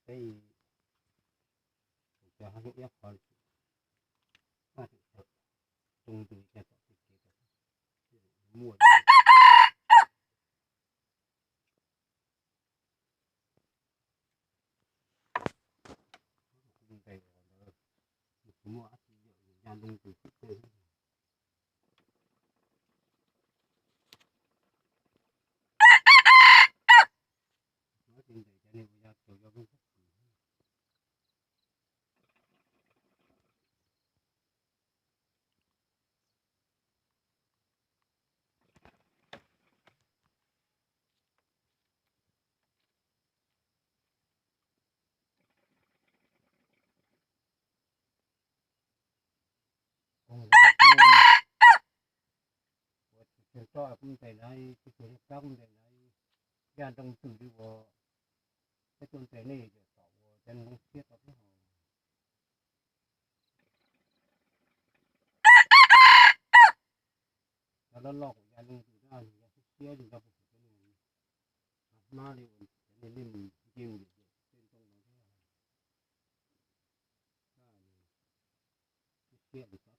peb cov hab lub iab qhov, roob ntws ces tom tej kev muaj ntes ntawd, tsis muaj dab tsi yog ya loo tus xwb. Ua ces ntes cov niag uas ya caum yog lub pob kws. Ua tsis tshua tso kuv ntes lawv, tsis tshua tso kuv ntes lawv, ya nroo twm li uas peb tuaj ntes nej ces tom uas cov nplooj siab tau thiab hos. Cov loj loj kuj ya loo twm na, ya siab siab li nrog puag saum cov niag hmab li uas cov niag nej mus nce mus yam yam tej ntoo no thiab. Siab siab li xwb.